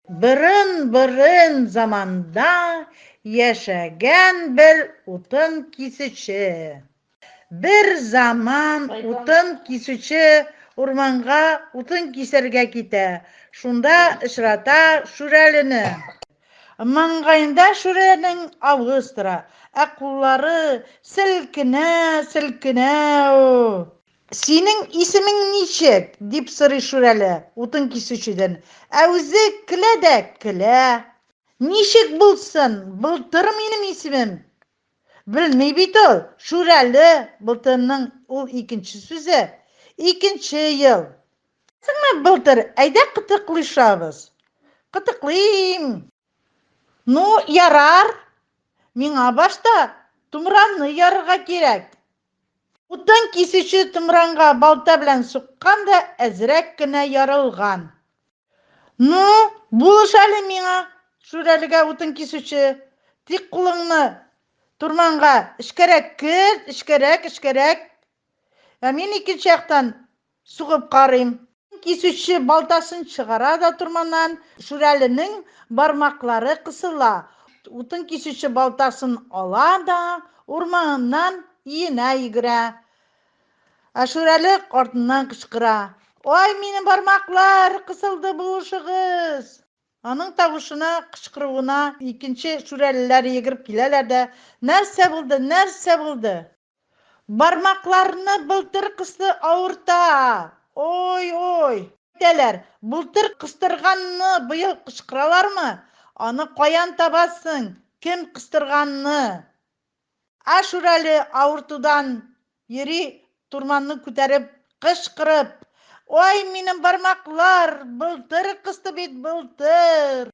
Борын-борын заманда яшәгән бер утын кисүче. Бер заман утын кисүче урманга утын кисәргә китә. Шунда очрата Шүрәлене. Маңгаенда Шүрәленең авыз тора, ә куллары селкенә-селкенә. Синең исемең ничек? дип сорый Шүрәле утын кисүчедән. Ә үзе көлә дә көлә. Ничек булсын, Былтыр минем исемем. Белми бит ул, Шүрәле, Былтырның ул икенче сүзе. Икенче ел. Беләсеңме, Былтыр, әйдә кытыклышабыз. Кытыклыйм. Ну, ярар. Миңа башта тумранны ярырга кирәк. Утын кисүче тумранга балта белән суккан да әзрәк кенә ярылган. Ну, булыш әле миңа, Шүрәлегә утын кисүче. Тик кулыңны турманга эчкәрәк керт, эчкәрәк, эчкәрәк. Ә мин икенче яктан сугып карыйм. Кисүче балтасын чыгара да торманнан, Шүрәленең бармаклары кысыла. Утын кисүче балтасын ала да урманнан өенә йөгерә. Ә Шүрәле артыннан кычкыра. Ай, минем бармаклар кысылды, булышыгыз! Аның тавышына, кычкыруына икенче шүрәлеләр йөгереп киләләр дә, Нәрсә булды, нәрсә булды? Бармакларны былтыр кысты авырта. Ой, ой. Әйтәләр, былтыр кыстырганны быел кычкыралармы? Аны каян табасың, кем кыстырганны? Ә Шүрәле авыртудан йөри турманны күтәреп, кычкырып, Ой, минем бармаклар, былтыр кысты бит, былтыр!